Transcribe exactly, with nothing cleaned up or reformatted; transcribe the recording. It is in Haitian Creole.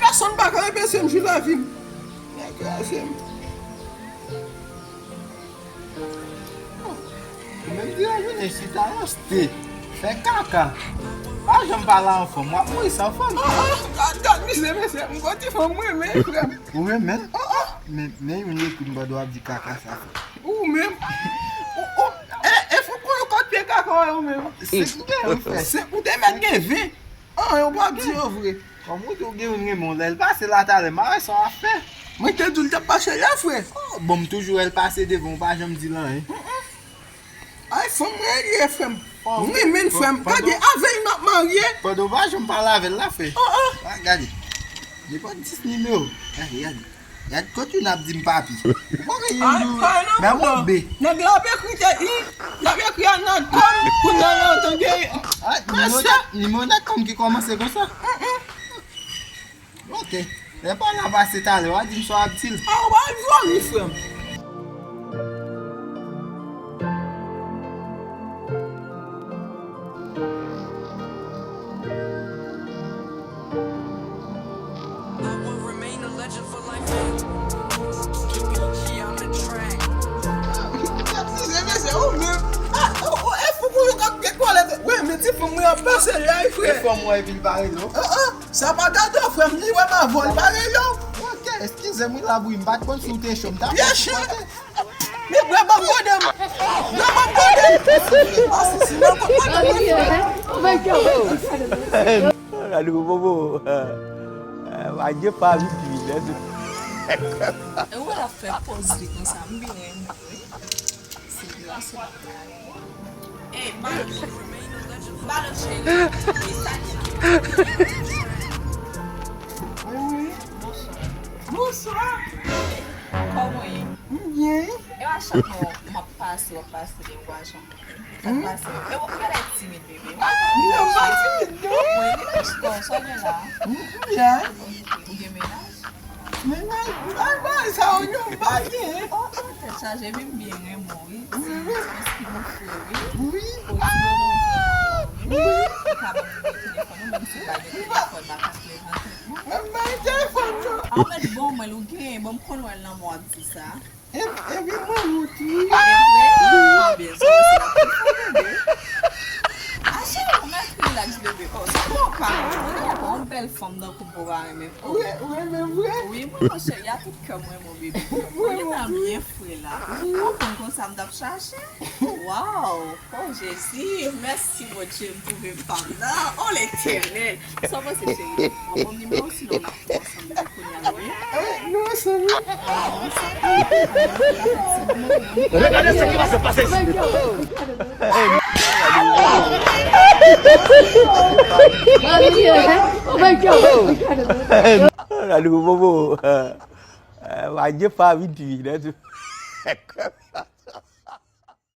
Pèsonn pa ka enpese m jwi lavi m. Nèg kraze m. Ou menm di yon jounen chita ranste, fè kaka. Pa janm pale a yon fanm, w ap mouri san fanm. Ah, ah, gad, gad, mizè, mesye, m gon ti fanm mwen renmen, frè m. Ou renmen l? Ah, ah. Men, men youn ekri m bò dwat ap di kaka sa fè. Ou menm. Ou, ou, e, e fò pran yon kòt pye kaka w ou menm. Se ki gen ou fè? Se ou te mèt gen ven. Ah, yo pa di yo vre. Kòm ou di w gen youn renmen w, lè l pase la talè, m pa wè sa w ap fè. Mwen te di w l t ap pase la, frè. Oh, bon, m toujou wè l pase devan w, pa janm di l anyen. Ay, fanm mwen li ye, frè m. M renmen l, frè m. Gade, avè l m ap marye. Pandan w pa janm pale avè l la, frè. Oh, oh. Ah, gade. Li pa dis nimewo. Gade, gade. Gad kot youn ap di m papi. Ou pa gen youn dou. Men mwen be. Nèg la ap ekri te i, l ap ekri a nan kòm, kounye a la tande. Ah, nimewo nèt, nimewo nèt kòm ki kòmanse konsa. Ok. Lè pa la pase talè, w a di m sa w ap di l. Ah, w a jwenn li, frè m. Mezanmi, se ou menm. Ah, oh, oh, e fou pou yo k ap gen twalèt. Wi, men ti fanm mwen ap pase la, frè. E fanm mwen epi l pa rele w. Ah, ah, sa pa gade, frè m, li wè m avè w, li pa rele w. Ok, eskize m, wi, labou, m pa t konn si w te cho, m t ap sipòte. Men bwè ban m gode m. Bwè ban m gode m. Mwen si si nan kot madanm mwen. Gade pou bobo. Wa je pa vin vin. E ou wè l ap fè pòz li konsa, m byen renmen wi. Se gra se la. Ey, Malo. Malo cheri. Ki sa ki Bonswa. Bonswa. Kòman w ye? M byen. E a chak mwa m ap pase, w ap pase de wajan. Sa k pase? E w ap genlè timid, bebe. Non, m pa timid, non. Mwen, rilaks kò w, sa w gen la? M byen. Ou gen mennaj? Mennaj, bagay sa yo, non, m pa gen. Oh, oh, tèt chaje, epi m byen renmen w, wi. Wi, wi. Ou ti bon frè, wi. Wi. Ou ka ban m nimewo telefòn ou, menm si w pa gen telefòn, m pa ka plezante. Mwen pa gen telefòn, non. A, ou mèt bon, mwen, ou gen, bon, m konn wè l nan mwen w ap di sa. E, epi mwen, ou tou. E vre? Wi. A, byen, sa, se la telefòn, bebe. A, cheri, ou mèt rilaks, bebe. Oh, se bon, pa. Ou gen yon bèl fanm nan koup ou pa renmen. Wi, ou renmen vre? Wi, mwen, monchè, y a tout kè mwen, mon bebe. Ou gentan byen fre la. Ou konn konsa m t ap chache. Waw! Oh, Jezi! Mèsi, Bondye, m twouve fanm nan. Oh, Letènèl! Sa w panse, cheri? Mwen ban m nimewo, sinon n ap fè ansanm depi kounye a la, wi. Eh, nou ansanm, wi. Regardez ce qui va se passer ici. Gade pou bobo. Wa je pa vin vin.